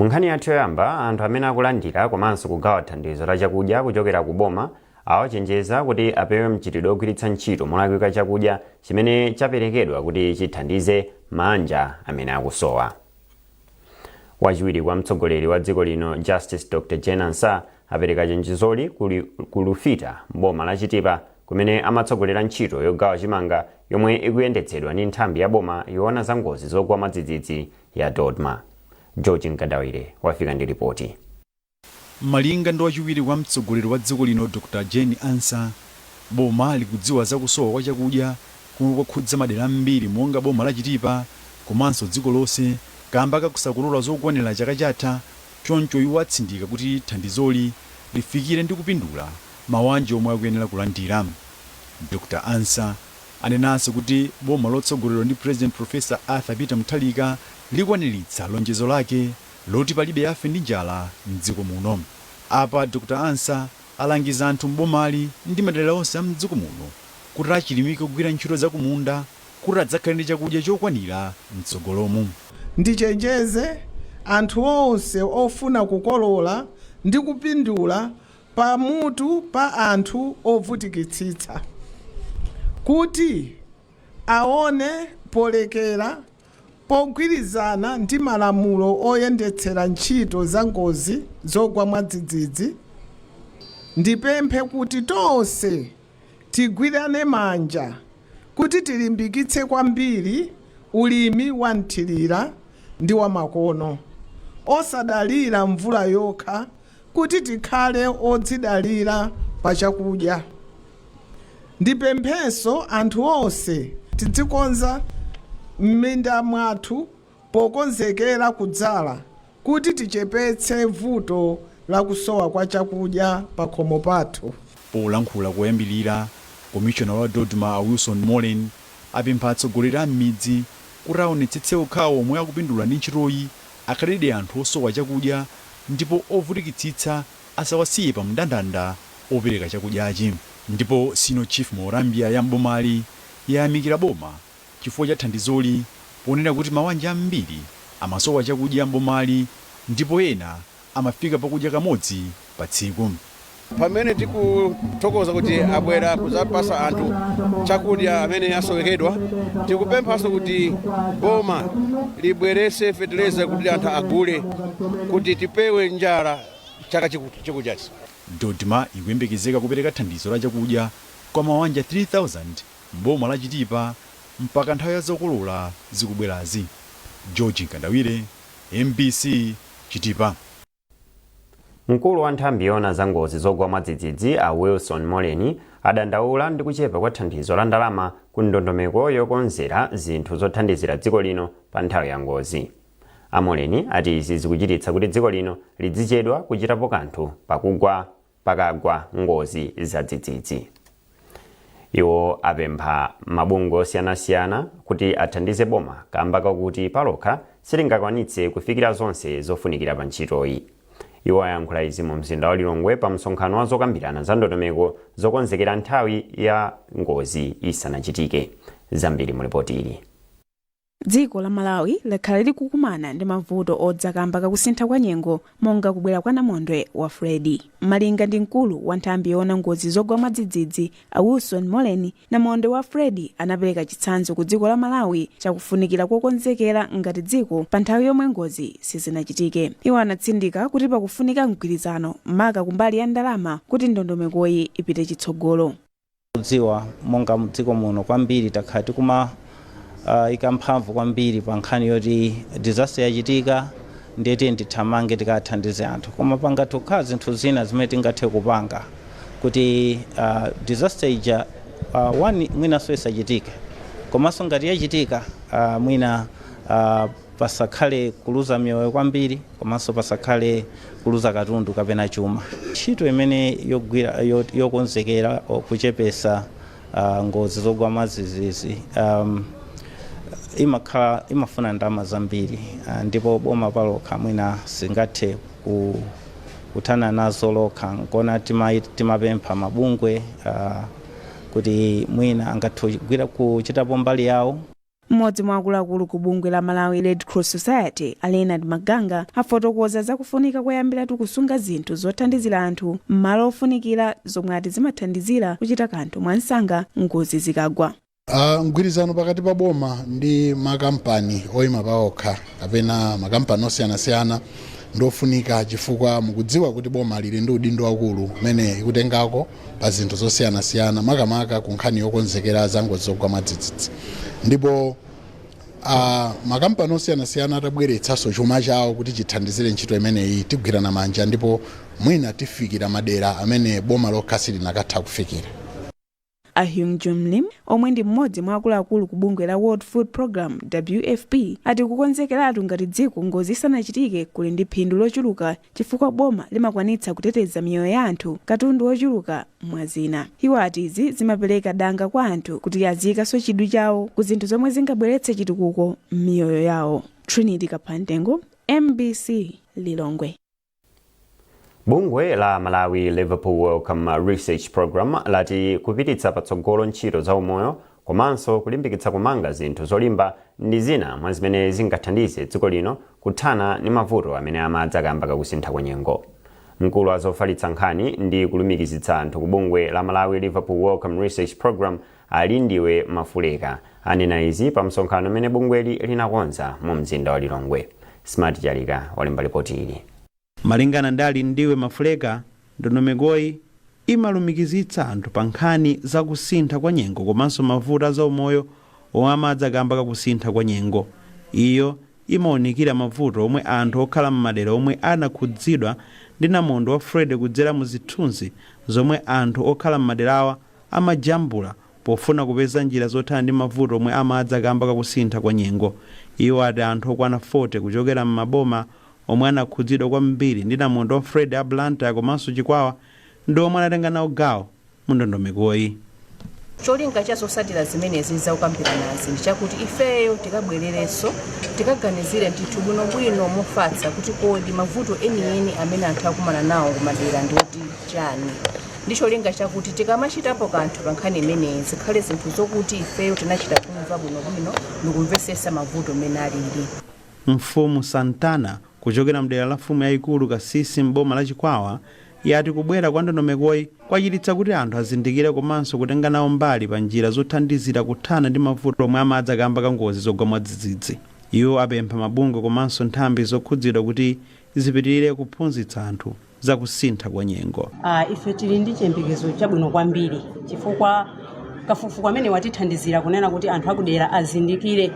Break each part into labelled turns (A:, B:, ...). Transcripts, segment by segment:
A: Mu nkhani yathu yoyamba, anthu amene akulandira komanso kugawa thandizo la chakudya kuchokera ku boma awachenjeza kuti apewe mchitidwe ogwiritsa ntchito molakwika chakudya chimene chaperekedwa kuti chithandize mabanja amene akusowa. Wachiwiri kwa mtsogoleri wa dziko lino, Justice Dr Jane Ansah, apereka chenjezoli ku Lufita mboma la Chitipa, kumene amatsogolera ntchito yogawa chimanga yomwe ikuyendetsedwa ndi nthambi ya boma yoona za ngozi zogwa mwadzidzidzi ya DoDMA. George Mkandawire wafika ndi ripoti.
B: Malinga ndi wachiwiri kwa mtsogoleri wa dziko lino Dr Jane Ansah, boma likudziwa za kusowa kwa chakudya komwe kwakhudza madera ambiri monga boma la Chitipa komanso dziko lonse kamba kakusakolola zokwanira chaka chatha. Choncho iwo atsindika kuti thandizoli lifikire ndi kupindula mabanja omwe akuyenera kulandira. Dr Ansah anenanso kuti boma lotsogoleredwa ndi President Professor Arthur Peter Mutharika likwaniritsa lonjezo lake loti palibe afe ndi njala mdziko muno. Apa Dr Ansah alangiza anthu m'bomali ndi madera onse a mdziko muno kuti achilimike kugwira ntchito zakumunda kuti adzakhale ndi chakudya chokwanira mtsogolomu.
C: Ndichenjeze anthu onse ofuna kukolola ndi kupindula pamutu pa anthu ovutikitsitsa kuti aone polekera pogwirizana ndi malamulo oyendetsera ntchito za ngozi zogwa mwadzidzidzi. Ndipemphe kuti tonse tigwirane manja kuti tilimbikitse kwambiri ulimi wa mthirira ndi wamakono, osadalira mvula yokha, kuti tikhale odzidalira pa chakudya. Ndipemphenso anthu onse tidzikonza m'minda mwathu pokonzekera kudzala kuti tichepetse vuto la kusowa kwa chakudya pa khomo pathu.
B: Polankhula koyambirira, komishona wa DoDMA a Wilson Moleni apempha atsogoleri a m'midzi kuti aonetsetse okhawo omwe akupindula ndi ntchitoyi akhaledi anthu osowa chakudya ndipo ovutikitsitsa asawasiye pa mndandanda opereka chakudyachi. Ndipo Senior Chief Morambia ya mbomali yayamikira boma chifukwa cha thandizoli, ponena kuti mabanja ambiri amasowa chakudya mbomali ndipo ena amafika pakudya kamodzi pa tsiku.
D: Pamene tikuthokoza kuti abwera kudzapasa anthu chakudya amene asowekedwa, tikupemphanso kuti boma libwerese feteleza kuti anthu agule kuti tipewe njala chaka chikuchachi.
B: DoDMA ikuyembekezeka kupereka thandizo la chakudya kwa mabanja 3000 mboma la Chitipa mpaka nthawi ya zokolola zikubwerazi. George Mkandawire, MBC, Chitipa.
A: Mkulu wa nthambi yoona za ngozi zogwa mwadzidzidzi a Wilson Moleni adandaula ndi kuchepa kwa thandizo la ndalama ku ndondomeko yokonzera zinthu zothandizira dziko lino pa nthawi ya ngozi. A Moleni ati izi zikuchititsa kuti dziko lino lidzichedwa kuchitapo kanthu pakagwa ngozi zadzidzidzi. Iwo apempha mabungwe osiyanasiyana kuti athandize boma kamba kakuti palokha silingakwanitse kufikira zonse zofunikira pa ntchitoyi. Iwo ayankhula izi mu mzinda wa Lilongwe pa msonkhano wa zokambirana za ndondomeko zokonzekera nthawi ya ngozi isanachitike. Zambiri mu ripoti ili.
E: Dziko la Malawi lakhala likukumana ndi mavuto odza kamba kakusintha kwa nyengo, monga kubwera kwa namondwe wa Freddy. Malinga ndi mkulu wa nthambi yoona ngozi zogwa mwadzidzidzi a Wilson Moleni, namondwe wa Freddy anapereka chitsanzo ku dziko la Malawi chakufunikira kokonzekera ngati dziko pa nthawi yomwe ngozi sizinachitike. Iwo anatsindika kuti pakufunika mgwirizano, maka kumbali ya ndalama, kuti ndondomekoyi ipite chitsogolo.
F: Kudziwa monga mdziko muno kwambiri takhala tikuma ika mphamvu kwambiri pa nkhani yoti disaster yachitika ndiye tiye tithamange tikathandize anthu, koma pangathe kukhala zinthu zina zimene tingathe kupanga kuti disaster ija one, mwinanso isachitike, komanso ngati yachitika, mwina pasakhale kuluza miyoyo kwambiri komanso pasakhale kuluza katundu kapena chuma. Ntchito imene yogwira yokonzekera kuchepesa ngozi zogwa mwadzidzidzi imakhala imafuna ndalama zambiri, ndipo boma palokha mwina singathe kuthana nazo lokha. Nkona timapempha mabungwe kuti mwina angathe kugwira kuchitapo mbali yawo.
E: Mmodzi mwa akuluakulu ku bungwe la Malawi Red Cross Society, a Leonard Maganga, afotokoza zakufunika koyambiratu kusunga zinthu zothandizira anthu m'malo ofunikira, zomwe ati zimathandizira kuchita kanthu mwansanga ngozi zikagwa.
G: Mgwirizano pakati pa boma ndi makampani oyima paokha kapena makampani osiyanasiyana ndofunika, chifukwa mukudziwa kuti boma lili ndi udindo wakulu umene ikutengako pa zinthu zosiyanasiyana, makamaka ku nkhani yokonzekera za ngozi zogwa mwadzidzidzi. Ndipo makampani osiyanasiyana atabweretsanso chuma chawo kuti chithandizire ntchito imeneyi, tigwirana manja ndipo mwina tifikira madera amene boma lokha silinakatha kufikira.
E: A Hyung Jun Lim, omwe ndi mmodzi mwa akuluakulu ku bungwe la World Food Program, WFP, ati kukonzekeratu ngati dziko ngozi isanachitike kuli ndi phindu lochuluka, chifukwa boma limakwanitsa kuteteza miyoyo ya anthu, katundu wochuluka, mwazina. Iwo ati izi zimapereka danga kwa anthu kuti aziyikanso chidwi chawo ku zinthu zomwe zingabweretse chitukuko m'miyoyo yawo. Trinity Kaphantengo, MBC, Lilongwe.
A: Bungwe la Malawi Liverpool Wellcome Research Program lati kupititsa patsogolo ntchito za umoyo komanso kulimbikitsa kumanga zinthu zolimba ndi zina mwa zimene zingathandize dziko lino kuthana ndi mavuto amene amadza kamba kakusintha kwa nyengo. Mkulu wa zofalitsa nkhani ndi kulumikizitsa anthu ku bungwe la Malawi Liverpool Wellcome Research Program, Alindiwe Mafuleka, anena izi pa msonkhano umene bungweli linakonza mu mzinda wa Lilongwe. Smart Chalika walemba ripoti ili.
H: Malingana ndi Alindiwe Mafuleka, ndondomekoyi imalumikizitsa anthu pa nkhani zakusintha kwa nyengo komanso mavuto azaumoyo omwe amadza kamba kakusintha kwa nyengo. Iyo imawunikira mavuto omwe anthu okhala m'madera omwe anakhudzidwa ndi namondwe wa Freddy kudzera mu zithunzi zomwe anthu okhala m'maderawa amajambula pofuna kupeza njira zothana ndi mavuto omwe amadza kamba kakusintha kwa nyengo. Iwo ati anthu okwana 40 kuchokera m'maboma omwe anakhudzidwa kwambiri ndi namondwe wa Freddy a Blantyre komanso Chikwawa ndi omwe anatenga nawo gawo mu ndondomekoyi.
I: Cholinga cha zotsatira zimenezi zakukambiranazi ndi chakuti ifeyo tikabwererenso, tikaganizire ndithu bwinobwino mofatsa kuti kodi mavuto enieni amene anthu akumana nawo kumadera ndi oti chani, ndi cholinga chakuti tikamachitapo kanthu pa nkhani imeneyi zikhale zinthu zokuti ifeyo tinachita kumva bwinobwino ndikumvesesa mavuto mmene alili.
H: Mfumu Santana kuchokera mdera la mfumu yayikulu Kasisi m'boma la Chikwawa yati kubwera kwa ndondomekoyi kwachititsa kuti anthu azindikire komanso kutenga nawo mbali pa njira zothandizira kuthana ndi mavuto omwe amadza kamba ka ngozi zogwa mwadzidzidzi. Iwo apempha mabungwe komanso nthambi zokhudzidwa kuti zipitirire kuphunzitsa anthu zakusintha kwa nyengo.
J: Ife tili ndi chiyembekezo chabwino kwambiri, chifukwa kafukufuku amene watithandizira kunena kuti anthu akudera azindikire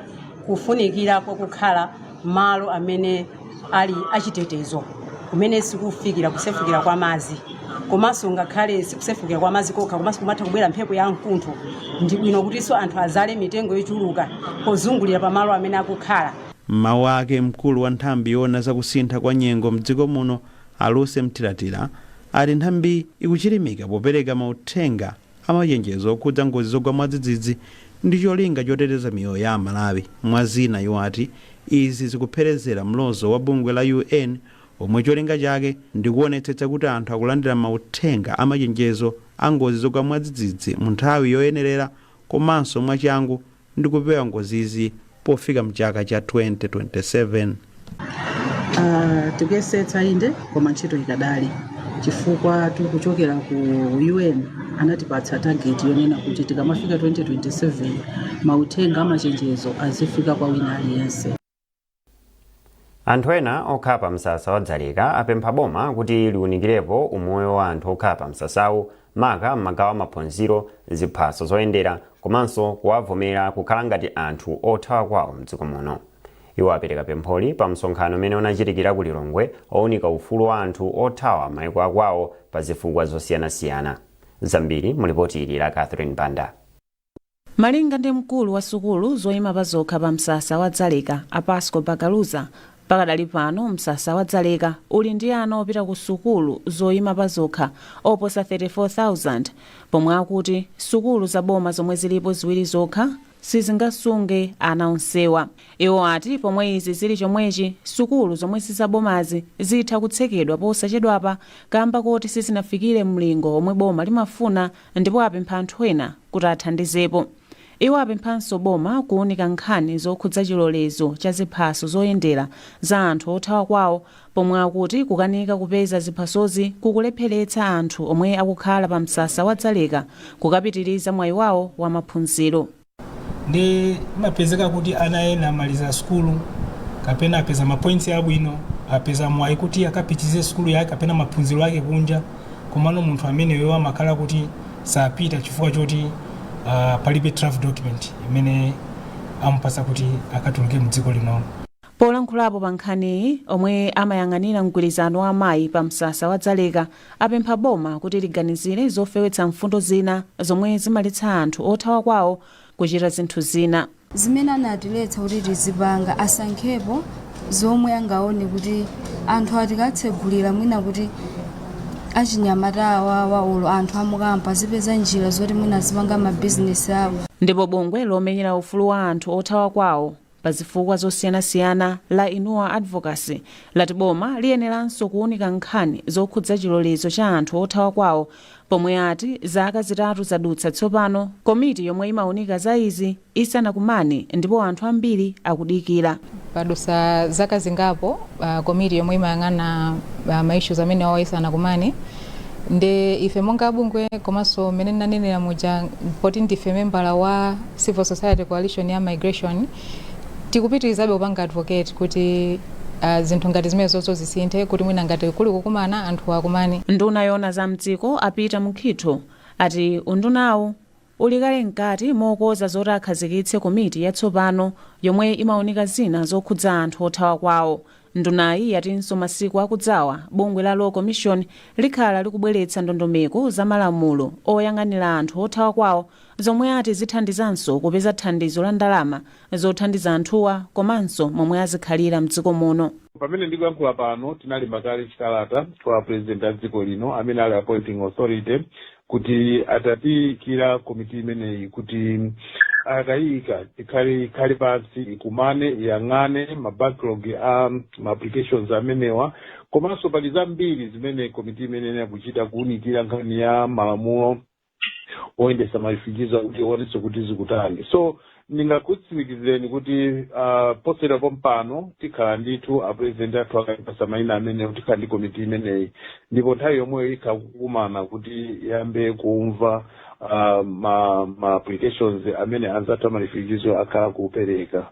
J: kufunikira kwa kukhala malo amene ali achitetezo, kumene sikufikira kusefukira kwa madzi, komanso ngakhale sikusefukira kwa madzi kokha, komanso kumatha kubwera mphepo ya mkuntho. Ndi bwino kutinso anthu azale mitengo yochuluka pozungulira pamalo amene akukhala.
H: M'mawu ake, mkulu wa nthambi yoona zakusintha kwa nyengo mdziko muno, Aluse Mtilatila, ati nthambi ikuchilimika popereka mauthenga amachenjezo okhudza ngozi zogwa mwadzidzidzi ndi cholinga choteteza miyoyo ya Amalawi. Mwazina, iwo ati izi zikupherezera mlozo wa bungwe la UN omwe cholinga chake ndikuonetsetsa kuti anthu akulandira mauthenga amachenjezo a ngozi zogwa mwadzidzidzi mu nthawi yoyenerera komanso mwachangu ndi kupewa ngozizi pofika mchaka cha 2027.
K: Tikuyesetsa inde, koma ntchito ikadali, chifukwa tikuchokera ku UN anatipatsa target yonena kuti tikamafika 2027 mauthenga amachenjezo azifika kwa wina aliyense.
A: Anthu ena okhala pa msasa wa Dzaleka apempha boma kuti liwunikirepo umoyo wa anthu okhala pa msasawu, maka m'magawo amaphunziro, ziphaso zoyendera komanso kuwavomera kukhala ngati anthu othawa kwawo mdziko muno. Iwo apereka pempholi pa msonkhano umene unachitikira ku Lilongwe owunika ufulu wa anthu othawa maiko akwawo pa zifukwa zosiyanasiyana. Zambiri mu lipoti ili la Catherine Banda.
L: Malinga ndi mkulu wa sukulu zoyima pa zokha pa msasa wa Dzaleka, a Pasco Bakaluza, pakadali pano msasa wa Dzaleka uli ndi ana opita ku sukulu zoyima pa zokha oposa 34,000, pomwe akuti sukulu za boma zomwe zilipo ziwiri zokha sizingasunge ana onsewa. Iwo ati pomwe izi zili chomwechi, sukulu zomwe sizabomazi zitha kutsekedwa posachedwapa kamba koti sizinafikire mlingo omwe boma limafuna, ndipo apempha anthu ena kuti athandizepo. Iwo apemphanso boma kuwunika nkhani zokhudza chilolezo cha ziphaso zoyendera za anthu othawa kwawo, pomwe akuti kukanika kupeza ziphasozi kukulepheretsa anthu omwe akukhala pa msasa wa Dzaleka kukapitiriza mwayi wawo wa maphunziro.
M: Ndi imapezeka kuti ana ena amaliza sukulu kapena apeza ma points abwino, apeza mwayi kuti akapitirize sukulu yake kapena maphunziro ake kunja, komano munthu ameneyo amakhala kuti sapita chifukwa choti palibe travel document imene amupasa kuti akatuluke mdziko lino.
L: Polankhulapo pa nkhaniyi, omwe amayang'anira mgwirizano wa amayi pa msasa wa Dzaleka apempha boma kuti liganizire zofewetsa mfundo zina zomwe zimaletsa anthu othawa kwawo kuchita zinthu zina.
N: Zimene anatiletsa kuti tizipanga, asankhepo zomwe angaone kuti anthu atikatsegulira, mwina kuti achinyamata awawa olo anthu amukampa azipeza njira zoti mwina azipanga mabizinesi awo.
L: Ndipo bungwe lomenyera ufulu wa anthu othawa kwawo pa zifukwa zosiyanasiyana la Inua Advocacy lati boma liyeneranso kuwunika nkhani zokhudza chilolezo cha anthu othawa kwawo, pomwe ati zaka 3 zadutsa tsopano komiti yomwe imawunika za izi isanakumane ndipo anthu ambiri akudikira.
O: Padusa zaka zingapo komiti yomwe imayang'ana ma issues amene awo isanakumane. Nde ife monga bungwe, komanso mmene ndinanenera muja, poti ndife membala wa Civil Society Coalition ya Migration, tikupitirizabe kupanga advocate kuti zinthu ngati zimenezozo zisinthe, kuti mwina ngati kuli kukumana, anthu akumane.
L: Nduna yoona za mdziko a Peter Mukhito ati undunawu uli kale mkati mokonza zoti akhazikitse komiti yatsopano yomwe imawunika zina zokhudza anthu othawa kwawo. Ndunayi yatinso masiku akudzawa bungwe la Law Commission likhala likubweretsa ndondomeko za malamulo oyang'anira anthu othawa kwawo, zomwe ati zithandizanso kupeza thandizo la ndalama zothandiza anthuwa komanso momwe azikhalira mdziko muno.
P: Pamene ndikuyankhula pano, tinalemba kale chikalata kwa President a dziko lino amene ali appointing authority kuti atatiyikira komiti imeneyi, kuti akayika ikhale pansi, ikumane, iyang'ane ma backlog a ma applications amenewa. Komanso pali zambiri zimene komiti imene yakuchita, kuwunikira nkhani ya malamulo oyendesa ma refugees kuti ionenso kuti zikutani. So ndingakutsimikizireni kuti posachedwa pompano tikhala ndithu, a President athu akatipasa mayina amenewo, tikhala ndi komiti imeneyi, ndipo nthawi yomweyo ikhala kukumana kuti iyambe kumva ma applications amene anzathu ama refugees akhala kupereka.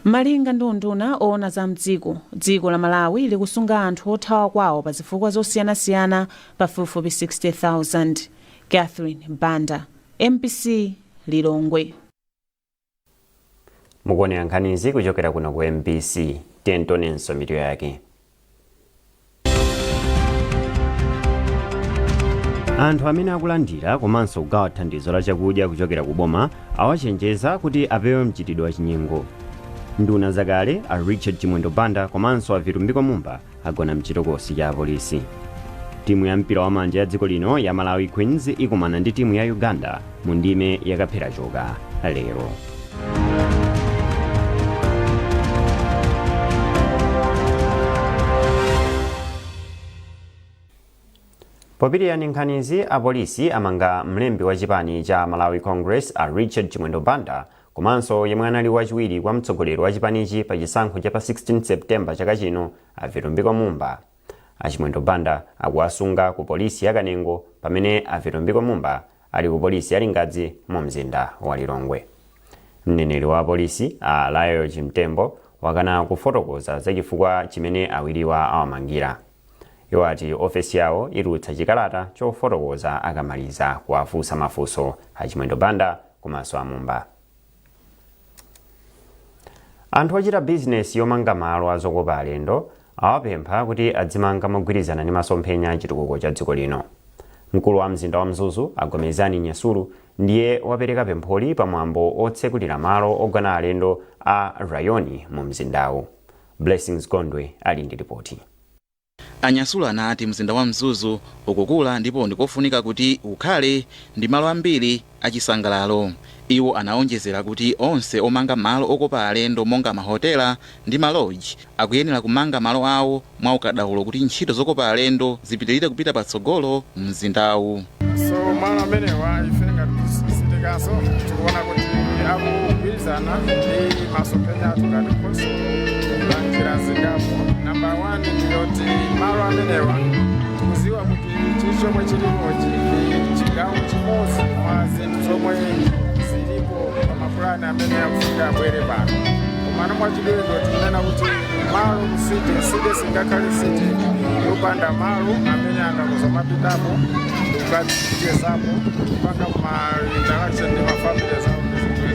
L: Malinga ndi unduna oona za mdziko, dziko la Malawi likusunga anthu othawa kwawo pa zifukwa zosiyanasiyana pafupifupi 60,000. Catherine Banda, MBC, Lilongwe.
A: Mukuonera nkhanizi kuchokera kuno ku MBC. Tionenso mitu yake. Anthu amene akulandira komanso kugawa thandizo la chakudya kuchokera ku boma awachenjeza kuti apewe mchitidwe wa chinyengo. Nduna zakale a Richard Chimwendo Banda komanso a Vitumbiko Mumba agona mchitokosi cha apolisi. Timu ya mpira wamanja ya dziko lino ya Malawi Queens ikumana ndi timu ya Uganda mu ndime yakaphera choka lero. Popitirira ndi nkhanizi, apolisi amanga mlembi wa chipani cha Malawi Congress a Richard Chimwendo Banda komanso yemwe anali wachiwiri kwa mtsogoleri wa chipanichi pa chisankho cha pa 16 September chaka chino a Vitumbiko Mumba. A Chimwendo Banda akuwasunga ku polisi ya Kanengo, pamene a Vitumbiko Mumba ali ku polisi ya Lingadzi mu mzinda wa Lilongwe. Mneneri wa polisi a Lael Chimtembo wakana kufotokoza za chifukwa chimene awiriwa awamangira. Iwo ati ofesi yawo itulutsa chikalata chofotokoza akamaliza kuwafunsa mafunso a Chimwendo Banda komanso a Mumba. Anthu ochita bizinesi yomanga malo azokopa alendo awapempha kuti adzimanga mogwirizana ndi masomphenya a chitukuko cha dziko lino. Mkulu wa mzinda wa Mzuzu a Gomezgani Nyasulu ndiye wapereka pempholi pamwambo otsekulira malo ogona alendo a Rayoni mu mzindawu. Blessings Gondwe ali ndi ripoti.
Q: A Nyasulu anati mzinda wa Mzuzu ukukula ndipo ndikofunika kuti ukhale ndi malo ambiri achisangalalo. Iwo anaonjezera kuti onse omanga malo okopa alendo monga mahotela ndi ma lodge akuyenera kumanga malo awo mwa ukadaulo kuti ntchito zokopa alendo zipitirire kupita patsogolo mzindawu.
R: So malo amenewa, ife ngati city council tikuona kuti Akugwirizana ndi masomphenya athu ngati khonsolo pa njira zingapo. Namba 1 ndiyoti malo amenewa, tikuziwa kuti chili chomwe chilipochi ndi chigawo chimodzi mwa zinthu zomwe zilipo pa mapulani amene akufika abwere pano. Komano mwachidule tikunena kuti malo ku city, city singakhale city yopanda malo amene anthu akuzamapitapo ndikukachezapo, kupanga ma interaction ndi ma families awo ndi zinthu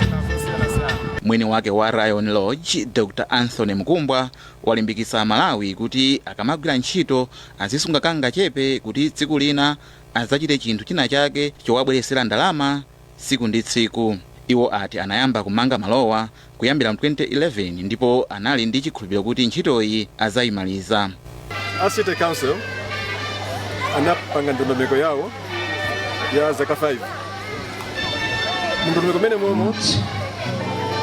R: zina zosiyanasiyana.
Q: Mwini wake wa Rayon Lodge, Dr Anthony Mkumbwa, walimbikitsa Malawi kuti akamagwira ntchito azisunga kangachepe kuti tsiku lina adzachite chinthu china chake chowabweresera ndalama tsiku ndi tsiku. Iwo ati anayamba kumanga malowa kuyambira mu 2011 ndipo anali ndi chikhulupiriro kuti ntchitoyi azayimaliza.
S: A city council anapanga ndondomeko yawo ya zaka 5. Mndondomeko mene momo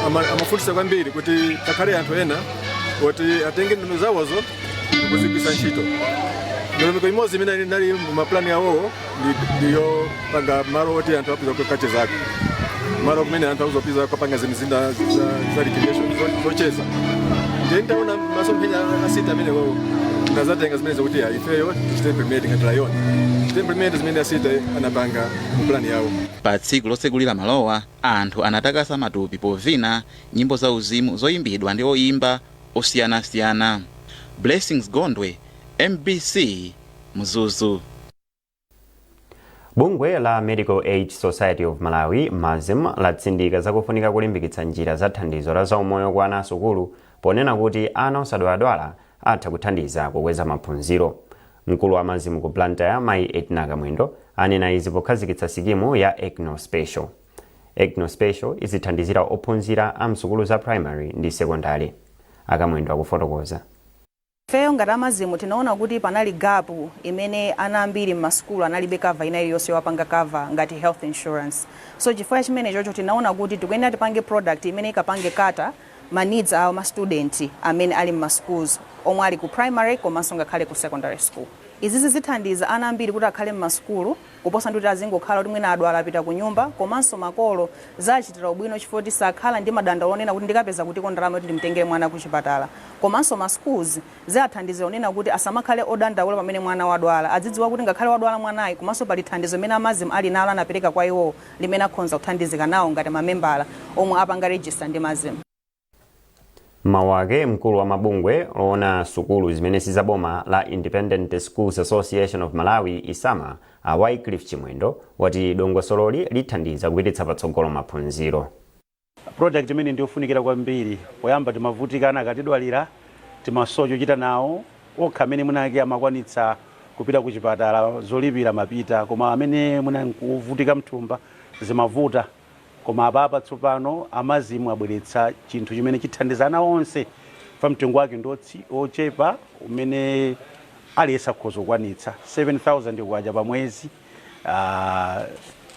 S: amafunsa kwambiri kuti pakhale anthu ena kuti atenge ndondomeko zawozo kuzigwisa ntchito. Ndondomeko imodzi imene inali mumapulani awowo ndiyopanga malo oti anthu apeza kukachezako, malo kumene anthu akuzopeza kupanga zinthu zina za recreation, zocheza. Ndiye ndaona masomphenya a city amenewo, ndazatenga zimene zokuti ya ifeyo tichite implement ngati Rayon, tichite implement zimene a city anapanga mu plan yawo.
Q: Pa tsiku lotsekulira malowa, anthu anatakasa matupi povina nyimbo za uzimu zoyimbidwa ndi oyimba osiyanasiyana. Blessings Gondwe, MBC, Mzuzu.
A: Bungwe la Medical Aid Society of Malawi, MASM, latsindika zakufunika kulimbikitsa njira za thandizo la zaumoyo kwa ana asukulu, ponena kuti ana osadwaladwala atha kuthandiza kukweza maphunziro. Mkulu wa MASM ku Blantyre, mayi Edna Kamwendo, anena izi pokhazikitsa sikimu ya Ecno Special. Ecno Special izithandizira ophunzira a msukulu za primary ndi secondary. Akamwendo akufotokoza.
T: Ifeyo ngati a MASM tinaona kuti panali gap imene ana ambiri m'masukulu analibe cover ina iliyonse yowapanga cover ngati health insurance. So chifukwa chimene chocho tinaona kuti tikuyenera tipange product imene ikapange cater ma needs awo ma student amene ali m'ma schools omwe ali ku primary komanso ngakhale ku secondary school. Izizi zithandiza ana ambiri kuti akhale m'masukulu kuposa ndi kuti azingokhala kuti mwina adwala apita ku nyumba. Komanso makolo zachitira ubwino chifukwa kuti sakhala ndi madandaulo onena kuti ndikapeza kutiko ndalama kuti ndimtengere mwana ku chipatala. Komanso ma schools ziathandizira onena kuti asamakhale odandaula pamene mwana wadwala, adzidziwa kuti ngakhale wadwala mwanayi, komanso pali thandizo limene a MASM ali nalo, anapereka kwa iwowo, limene akhonza kuthandizika nawo ngati mamembala omwe apanga register ndi MASM.
A: Mawu ake, mkulu wa mabungwe oona sukulu zimene sizaboma la Independent Schools Association of Malawi, ISAMA, a Wycliffe Chimwendo, wati dongosololi lithandiza kupititsa patsogolo maphunziro.
U: Product imene ndiyofunikira kwambiri. Poyamba timavutika, ana akatidwalira timasowa chochita nawo. Okha amene mwinake amakwanitsa kupita ku chipatala zolipira mapita, koma amene mwina nkuvutika mthumba zimavuta. Koma apapa tsopano a MASM abweretsa chinthu chimene chithandiza ana onse pa mtengo wake ndi ochepa umene aliyense akhoza kukwanitsa, 7000 kwacha pa mwezi.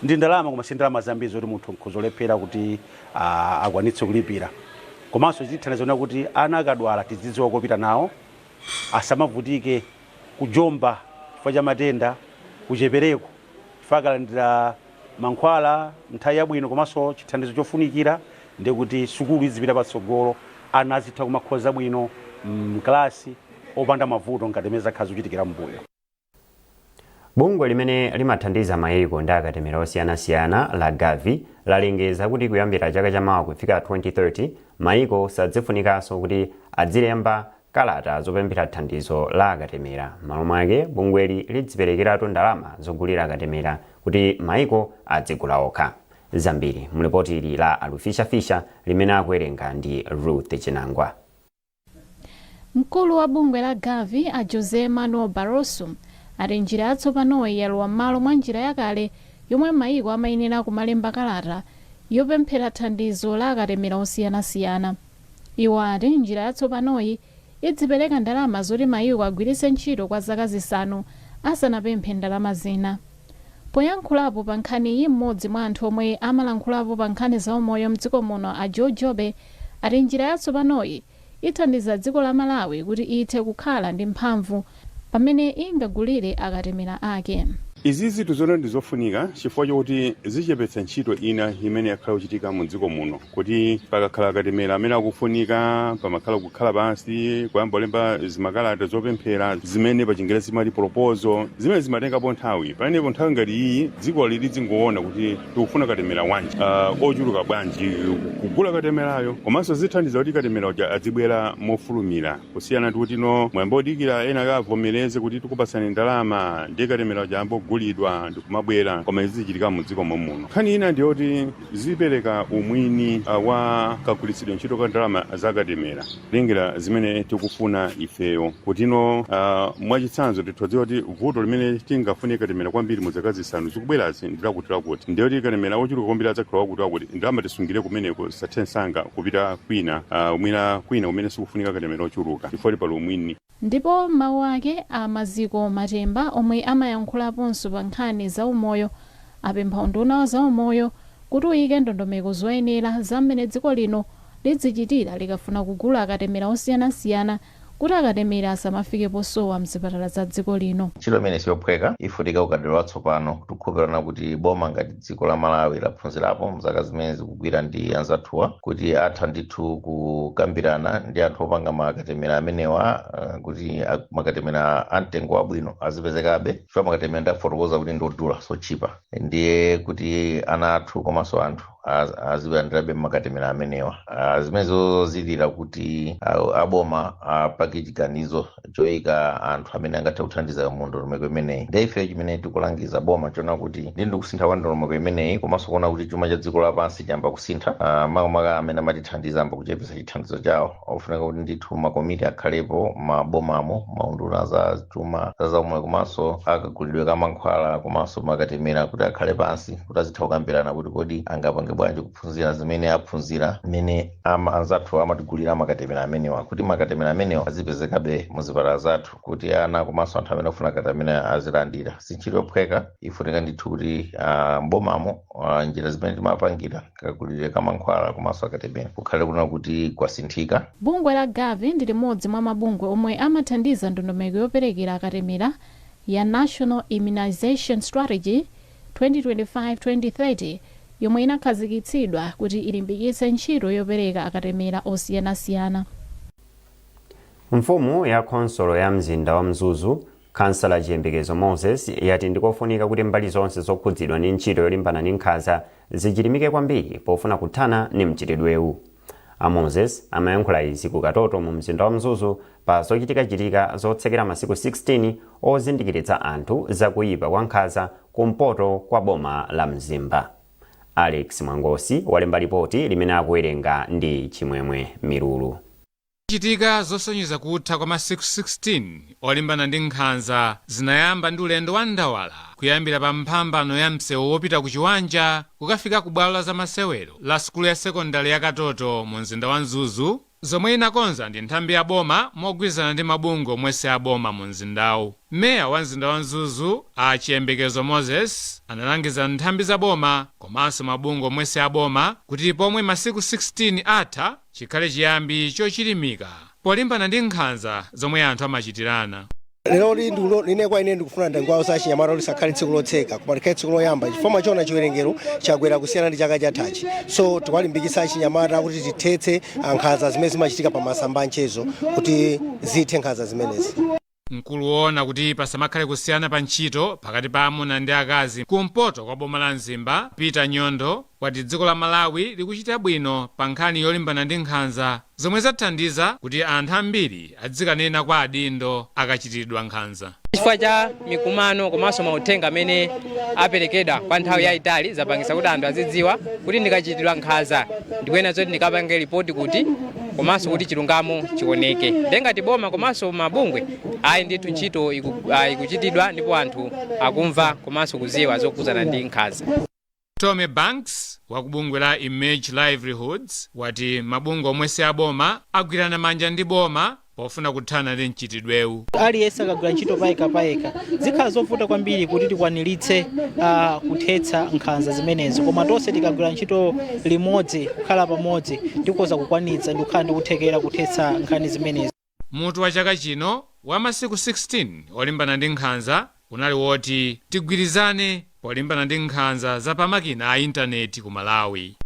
U: Ndi ndalama, koma si ndalama zambiri zoti munthu nkhozolephera kuti akwanitse kulipira. Komanso chithandiza kuti ana akadwala tizidziwa kopita nawo, asamavutike kujomba chifukwa cha matenda kuchepereko, chifukwa akalandira mankhwala nthawi yabwino komanso chithandizo chofunikira, ndiye kuti sukulu izipita patsogolo, ana azitha kumakhoza bwino mkalasi opanda mavuto ngati imene zakhala zikuchitikira mbuyo.
A: Bungwe limene limathandiza mayiko ndi akatemera osiyanasiyana la Gavi lalengeza kuti kuyambira chaka chamawa kufika 2030, mayiko sadzifunikanso kuti adzilemba kalata zopemphera thandizo la akatemera. M'malo mwake, bungweli lidziperekeratu ndalama zogulira akatemera kuti mayiko adzigula okha. Zambiri mulipoti ili la Alufishafisha limene akuwerenga ndi Ruth Chinangwa.
V: Mkulu wa bungwe la Gavi, a Jose Manuel Barroso, ati njira yatsopanoyi yalowa m'malo mwa njira yakale yomwe mayiko amayenera kumalemba kalata yopemphera thandizo la akatemera osiyanasiyana. Iwo ati njira yatsopanoyi idzipereka ndalama zoti mayiko agwiritse ntchito kwa zaka 5 asanapemphe ndalama zina. Poyankhulapo pa nkhaniyi, mmodzi mwa anthu omwe amalankhulapo pa nkhani za umoyo mdziko muno, a Joe Jobe, ati njira yatsopanoyi ithandiza dziko la Malawi kuti ithe kukhala ndi mphamvu pamene ingagulire akatemera ake.
C: Izizi tizoona ndi zofunika chifukwa chokuti zichepetsa ntchito ina imene yakhala kuchitika mu dziko muno, kuti pakakhala katemera amene akufunika, pamakhala kukhala pansi kuyamba kulemba zimakalata zopemphera zimene pa Chingerezi zimati proposal, zimene zimatengapo nthawi. Pamenepo nthawi ngati iyi dziko lili zingoona kuti tikufuna katemera wanji, ochuluka bwanji, kugula katemerayo, komanso zithandiza kuti katemera uja adzibwera mofulumira, kusiyana ndi kuti no mwayamba odikira ena akavomereze kuti tikupatsani ndalama, ndiye katemera uja ambogulidwa ndikumabwera. Koma izi zichitika mu dziko muno. Nkhani ina ndiyoti zipereka umwini wa kagwiritsidwe ntchito ka ndalama za katemera lengera zimene tikufuna ifeyo, kuti no mwachitsanzo tithodziwa kuti vuto limene tingafune katemera kwambiri mu zaka 5 zikubwerazi ndilakuti, ndiyoti katemera ochuluka kwambiri adzakhala wakuti wakuti, ndalama tisungire kumeneko, zisathe msanga kupita kwina, mwina kwina kumene sikufunika katemera ochuluka, chifukwa pali umwini.
V: Ndipo mawu ake a Maziko Matemba, omwe amayankhulaponso pa nkhani za umoyo, apempha unduna wa zaumoyo kuti uyike ndondomeko zoyenera za mmene dziko lino lidzichitira likafuna kugula akatemera osiyanasiyana, kuti akatemera asamafike posowa mzipatala za dziko lino.
D: Ntchito imene siyophweka, ifunika ukadaulo watsopano. Tikukhulupirana kuti boma ngati dziko la Malawi laphunzirapo mzaka zimene zikugwira ndi anzathuwa, kuti atha ndithu kukambirana ndi anthu opanga makatemera amenewa, kuti makatemera amtengo wabwino azipezekabe, chifukwa makatemera ndafotokoza kuti ndiodula, sochipa, ndiye kuti ana athu komanso anthu azilandirabe makatemera amenewa. Zimenezo zilira kuti aboma apange chiganizo choyika anthu amene angathe kuthandiza mu ndondomeko imeneyi. Ndiye ife chimene tikulangiza boma chona kuti ndi kusintha kwa ndondomeko imeneyi, komanso kuona kuti chuma cha dziko lapansi chayamba kusintha, makamaka amene amatithandiza amba kuchepesa chithandizo chawo, ofunika kuti ndithu makomiti akhalepo mabomamo, maunduna za chuma, za zaumoyo, komanso akagulidwe ka mankhwala komanso makatemera, kuti akhale pansi kuti azitha kukambirana kuti kodi angapange bwanji kuphunzira zimene aphunzira mmene anzathu amatigulira makatemera amenewa, kuti makatemera amenewa azipezekabe muzipatala zathu, kuti ana komanso anthu amene akufuna katemera azilandira. Si ntchito yophweka, ifunika ndithu kuti mbomamo njira zimene timapangira kagulidwe ka mankhwala komanso akatemera kukhale kuna kuti kwasinthika.
V: Bungwe la Gavi ndi limodzi mwa mabungwe omwe amathandiza ndondomeko yoperekera akatemera ya National Immunization Strategy 2025-2030, yomwe inakhazikitsidwa kuti ilimbikitse ntchito yopereka akatemera osiyanasiyana.
A: Mfumu ya khonsolo ya mzinda wa Mzuzu, Kansala Chiyembekezo Moses, yati ndikofunika kuti mbali zonse zokhudzidwa ndi ntchito yolimbana ndi nkhanza zichilimike kwambiri pofuna kuthana ndi mchitidwewu. A Moses amayankhula izi ku Katoto mu mzinda wa Mzuzu pa zochitikachitika zotsekera masiku 16 ozindikiritsa anthu zakuyipa kwa nkhanza kumpoto kwa boma la Mzimba. Alex Mwangosi walemba ripoti limene akuwerenga ndi Chimwemwe Milulu.
W: Chitika zosonyeza kutha kwa masiku 16 olimbana ndi nkhanza zinayamba ndi ulendo wa ndawala kuyambira pa mphambano ya msewu wopita ku Chiwanja kukafika ku bwalo la zamasewero la sukulu ya sekondari ya Katoto mu mzinda wa Mzuzu, zomwe inakonza ndi nthambi ya boma mogwirizana ndi mabungwe omwe si aboma mu mzindawu. Meya wa mzinda wa Mzuzu, a Chiyembekezo Moses, analangiza nthambi za boma komanso mabungwe omwe si aboma kuti pomwe masiku 16 atha, chikhale chiyambi chochilimika polimbana ndi nkhanza zomwe anthu amachitirana.
X: Lero line kwa ine ndikufuna ndingowauza achinyamata kuti lisakhale tsiku lotseka, koma likhale tsiku loyamba, chifukwa mwachiona chiwerengero chakwera kusiyana ndi chaka chathachi. So tikuwalimbikitsa achinyamata kuti tithetse nkhanza zimene zimachitika pa masamba a mchezo, kuti zithe nkhanza zimenezi.
W: Mkulu woona kuti pasamakhale kusiyana pa ntchito pakati pa amuna ndi akazi kumpoto kwa boma la Mzimba, Peter Nyondo, wati dziko la Malawi likuchita bwino pa nkhani yolimbana ndi nkhanza, zomwe zathandiza kuti anthu ambiri adzikanena kwa adindo akachitiridwa nkhanza.
Y: Chifukwa cha mikumano komanso mauthenga amene aperekedwa kwa nthawi yayitali, zapangisa kuti anthu azidziwa kuti ndikachitidwa nkhanza ndikuyenera zoti ndikapange ripoti kuti komanso kuti chilungamo chioneke. Ndiye ngati boma komanso mabungwe, ayi ndithu, ntchito ikuchitidwa ndipo anthu akumva komanso kuziwa zokhudzana ndi nkhanza.
W: Tommy Banks wa kubungwe la Image Livelihoods wati mabungwe omwe si aboma agwirana manja ndi boma pofuna kuthana ndi mchitidwewu.
Z: Aliyense akagwira ntchito payekha payekha, zikhala zovuta kwambiri kuti tikwaniritse kuthetsa nkhanza zimenezo, koma tonse tikagwira ntchito limodzi, kukhala pamodzi, tikhoza kukwanitsa ndi kukhala ndi kuthekera kuthetsa nkhani zimenezi.
W: Mutu wa chaka chino wa masiku 16 olimbana ndi nkhanza unali woti tigwirizane polimbana ndi nkhanza za pamakina a intaneti ku Malawi.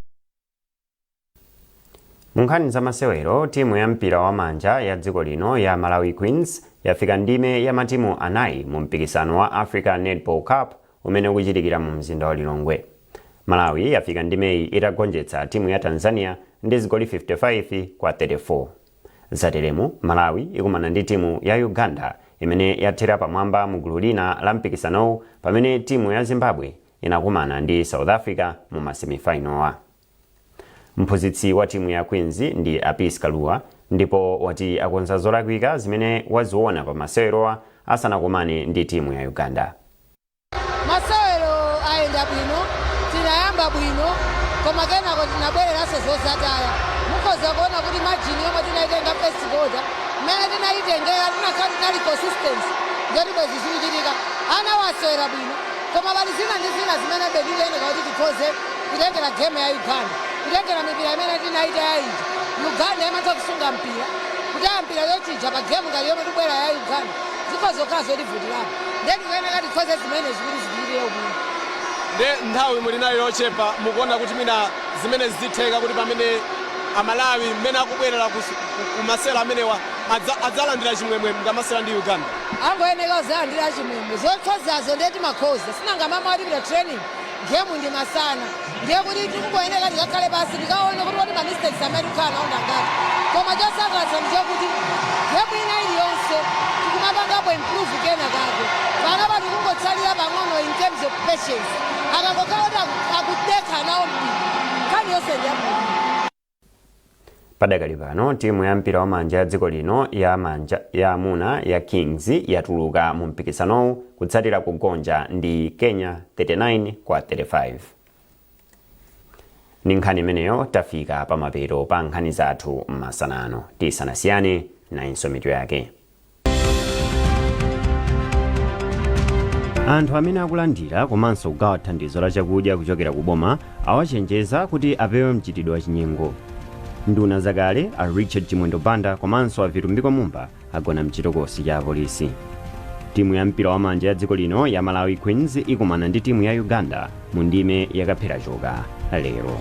A: Mu nkhani za masewero, timu ya mpira wa manja ya dziko lino ya Malawi Queens yafika ndime ya matimu anayi mu mpikisano wa Africa Netball Cup umene ukuchitikira mu mzinda wa Lilongwe. Malawi yafika ndimeyi itagonjetsa timu ya Tanzania ndi zigoli 55 kwa 34. Zateremu, Malawi ikumana ndi timu ya Uganda imene yathera pamwamba mu gulu lina la mpikisanowu, pamene timu ya Zimbabwe inakumana ndi South Africa mu masemifinal. Mphunzitsi wa timu ya Queens ndi Apis Kalua, ndipo wati akonza zolakwika zimene waziona pa masewerowa asanakumane ndi timu ya Uganda.
B: Masewero ayenda bwino, tinayamba bwino, koma kenako tinabwereranso zozataya. Mukhoza kuona kuti margin yomwe tinayitenga first quarter, mmene tinayitengera, tinakhala tinali consistency ngati bwezi zikuchitika. Ana wasewera bwino, koma pali zina ndi zina zimene bedikuyeneka kuti tikhoze kutengera game ya Uganda, kutengera mipira imene tinayita ya ija. Uganda imatha kusunga mpira, kutaya mpira yochija. Pa game ngati yomwe tikubwera ya Uganda, zikhoza kukhala zotivutirapo, ndiye tikuyeneka tikhoze zimenezi kuti zitichitire ubwino.
E: Nde nthawi muli nayo yochepa, mukuona kuti mina zimene zitheka kuti pamene Amalawi mmene akubwerera ku masewera amenewa adzalandira chimwemwe ngamasewera ndi Uganda?
B: Angoyeneka kuzalandira chimwemwe. Zokhozazo ndiye timakhoza, sinanga mama watipita training, game ndi masana, ndiye kuti tikungoyeneka tikakhale pasi, tikaone kuti kodi ma mistakes amene tikukhala nawo ndangati. Koma chosangalatsa ndi chokuti game ina iliyonse tikumapangapo improve kena kake. Panopa tikungotsalira pang'ono in terms of patience. Akangokhala kuti akudekha nawo mpira, nkhani yonse ndi yabwino.
A: Padakali pano, timu ya mpira wa manja ya dziko lino ya manja ya amuna ya Kings yatuluka mu mpikisanowu kutsatira kugonja ndi Kenya 39 kwa 35. Ndi nkhani imeneyo tafika pamapeto pa nkhani zathu m'masanano. Tisanasiyane, nayinso mitu yake. Anthu amene akulandira komanso kugawa thandizo la chakudya kuchokera ku boma awachenjeza kuti apewe mchitidwe wa chinyengo. Nduna zakale a Richard Chimwendo Banda komanso a Vitumbiko Mumba agona mchitokosi cha apolisi. Timu ya mpira wa manja ya dziko lino ya Malawi Queens ikumana ndi timu ya Uganda mu ndime yakaphera choka lero.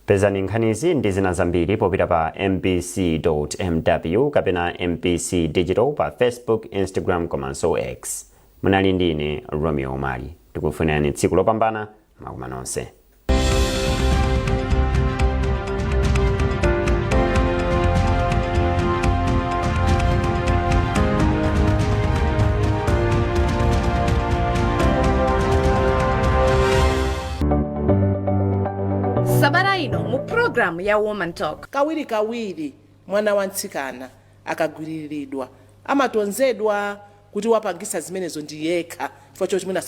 A: Pezani nkhanizi ndi zina zambiri popita pa mbc.mw kapena MBC Digital pa Facebook, Instagram komanso X. Munali ndi ine Romeo Omari. Tikufunirani tsiku lopambana, makoma nonse.
F: Sabata ino mu programu ya Woman Talk.
G: Kawirikawiri mwana wa mtsikana akagwiriridwa amatonzedwa kuti wapangisa zimenezo ndi yekha chifukwa choti mwina